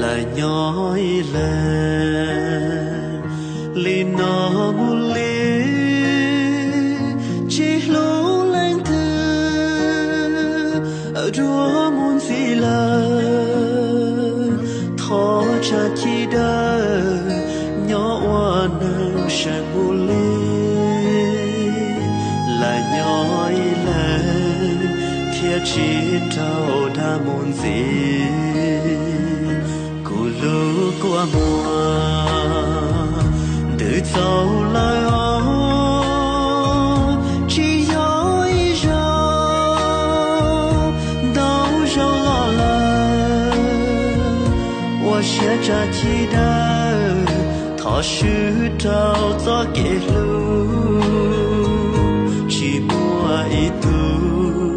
Lawv nyob ib leeg li no mus li, tsis hlub leej twg dua mus ntxiv lawm. Thov tsa ci dawb nyob ua neeg seem mus li. Lawv nyob ib leeg thiaj tsis raug dag mus ntxiv. Kuv lub kua muag ntws txaus lawm os, tsis yog ib zaug, ntau zaug los lawm. Ua siab tsa ci dawb, thov swb rau txoj kev hlub, tsis muaj ib tug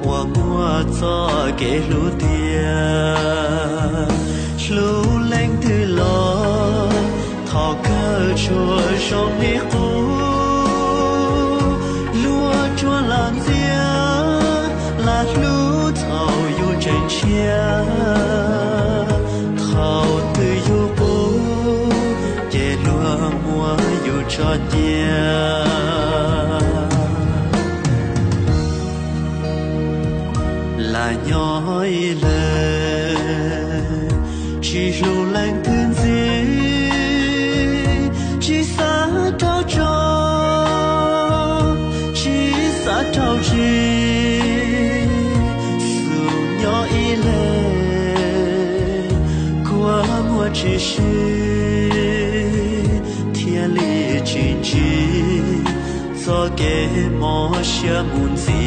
uas muaj txoj kev hlub tiag. Hlub leej twg los thaum kawg tsuas zoo li qub, luag tsuas lam ntxias, lam hlub thaum yus tseem tshiab. Thaum twg yus qub ces luag muab yus tso cia. Lawv nyob ib leeg tsis hlub leej twg ntxiv, tsis xav raug tso, tsis xav raug tsis. Xub nyob ib leeg kua muag tsis sib, thiaj li tsis ntsib txoj kev mob siab mus ntxiv.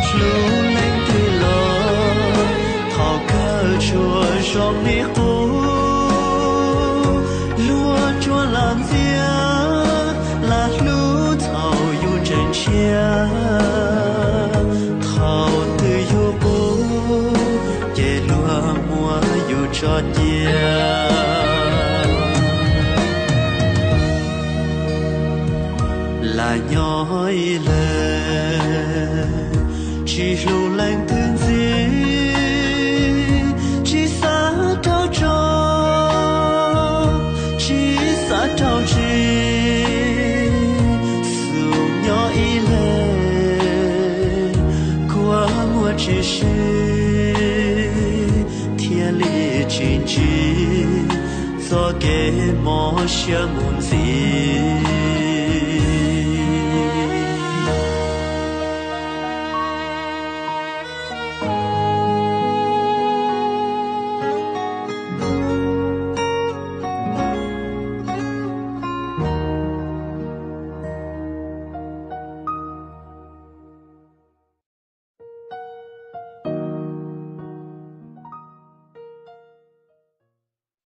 Hlub leej twg los thaum kawg tsuas zoo li qub, luag tsuas lam ntxias, lam hlub thaum yus tseem tshiab. Thaum twg yus qub ces luag muab yus tso cia. Lawv nyob ib leeg tsis hlub leej twg ntxiv, tsis xav raug tso, tsis xav raug tsis. Xub nyob ib leeg kua muag tsis sib, thiaj li tsis ntsib txoj kev mob siab mus ntxiv.